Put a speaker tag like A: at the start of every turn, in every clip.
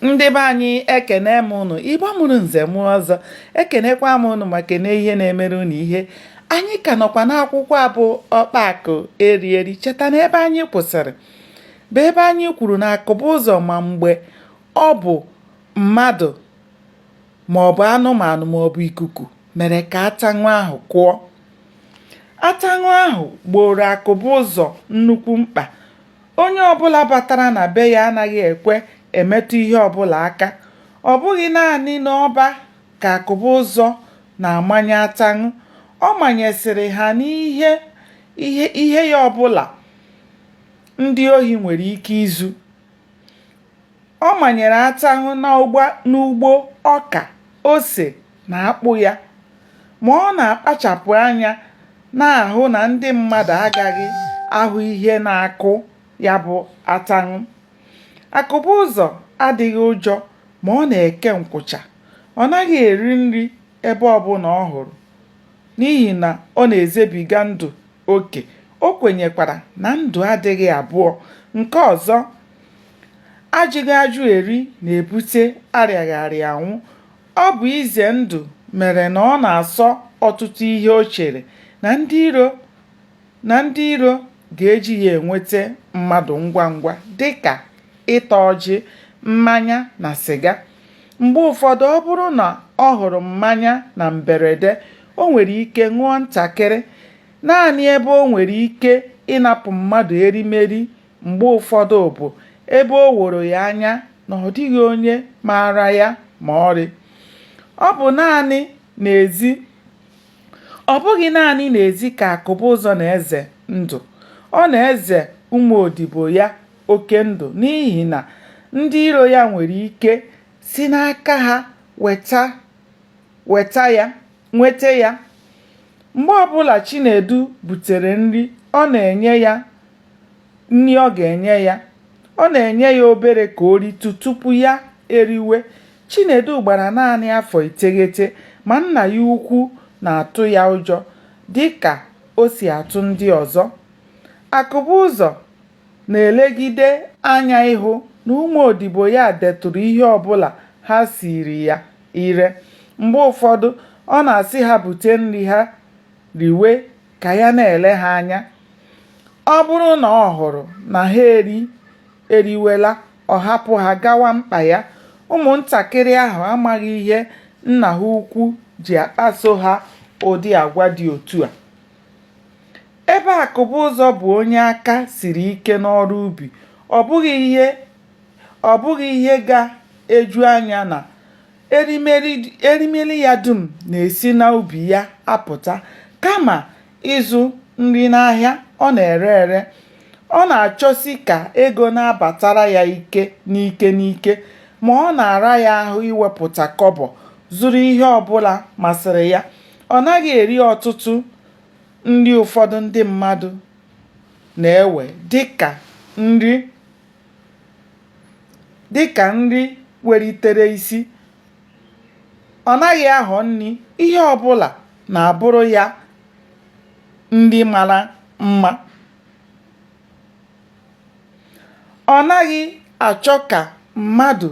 A: Ndị be anyị, ekene m ụnụ. Igbo mụrụ nze mụọ ọzọ, ekenekwa m ụnụ ma kene ihe na-emere ụnụ ihe. Anyị ka nọkwa n'akwụkwọ a bụ Ọkpa Akụ Eri Eri. Cheta na ebe anyị kwụsịrị bụ ebe anyị kwuru na Akụbụzọ ma mgbe ọ bụ mmadụ maọbụ anụmanụ maọbụ ikuku mere ka atanwụ ahụ kụọ. Atanwụ ahụ gboro Akụbụzọ nnukwu mkpa. Onye ọbụla batara na be ya anaghị ekwe emetụ ihe ọbụla aka. Ọ bụghị naanị n'ọba ka Akụbụzọ na-amanye atanwụ. Ọ manyesịrị ha n'ihe ihe ya ọbụla ndị ohi nwere ike izu. Ọ manyere atanwụ n'ugbo ọka, ose na akpụ ya. Ma ọ na-akpachapụ anya na-ahụ na ndị mmadụ agaghị ahụ ihe na-akụ ya bụ atanwụ. Akụbụzọ adịghị ụjọ ma ọ na-eke nkwụcha. Ọ naghị eri nri ebe ọbụla ọ hụrụ n'ihi na ọ na-ezebiga ndụ oke. O kwenyekwara na ndụ adịghị abụọ. Nke ọzọ, ajụghị ajụ eri na-ebute arịaghị arịa anwụ. Ọ bụ ize ndụ mere na ọ na-asọ ọtụtụ ihe o chere na ndị iro na ndị iro ga-eji ya enweta mmadụ ngwa ngwa dịka ịta ọjị, mmanya na sịga. Mgbe ụfọdụ, ọ bụrụ na ọ hụrụ mmanya na mberede, o nwere ike ṅụọ ntakịrị. Naanị ebe o nwere ike ịnapụ mmadụ erimeri mgbe ụfọdụ bụ ebe o woro ya anya na ọ dịghị onye maara ya ma ọlị. Ọ bụ naanị n'ezi Ọ bụghị naanị n'ezi ka Akụbụzọ na-eze ndụ. Ọ na-eze ụmụ odibo ya oke ndụ n'ihi na ndị iro ya nwere ike si n'aka ha nweta ya. Mgbe ọbụla Chinedu butere nri ọ na-enye ya nri ọ ga-enye ya, ọ na-enye ya obere ka o ritụ tupu ya eriwe. Chinedu gbara naanị afọ 9 ma nna ya ukwu na-atụ ya ụjọ dị ka o si atụ ndị ọzọ. Akụbụzọ na-elegide anya ịhụ na ụmụ odibo ya detụrụ ihe ọbụla ha siiri ya ire. Mgbe ụfọdụ, ọ na-asị ha bute nri ha riwe ka ya na-ele ha anya. Ọ bụrụ na ọ hụrụ na ha eriwela, ọ hapụ ha gawa mkpa ya. Ụmụntakịrị ahụ amaghị ihe nna ha ukwu ji akpaso ha ụdị agwa dị otu a. Ebe Akụbụzọ bụ onye aka siri ike n'ọrụ ubi, ọ bụghị ihe ga-eju anya na erimeri ya dum na-esi n'ubi ya apụta. Kama ịzụ nri n'ahịa ọ na-ere ere, ọ na-achọsi ka ego na-abatara ya n'ike n'ike, ma ọ na-ara ya ahụ iwepụta kọbọ zụrụ ihe ọbụla masịrị ya. Ọ naghị eri ọtụtụ nri ụfọdụ ndị mmadụ na-ewe dịka nri welitere isi. Ọ naghị ahọ nri, ihe ọbụla na-abụrụ ya nri mara mma. Ọ naghị achọ ka mmadụ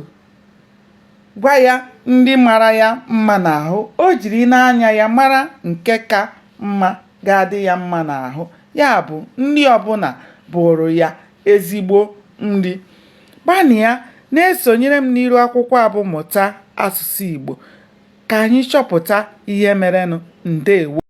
A: gwa ya nri mara ya mma n'ahụ, o jirila anya ya mara nke ka mma ga-adị ya mma n'ahụ. Ya bụ, nri ọbụla bụụrụ ya ezigbo nri. Gbanịa na-esonyere m n'iru akwụkwọ a bụ Mụta Asụsụ Igbo ka anyị chọpụta ihe merenụ. Ndewo.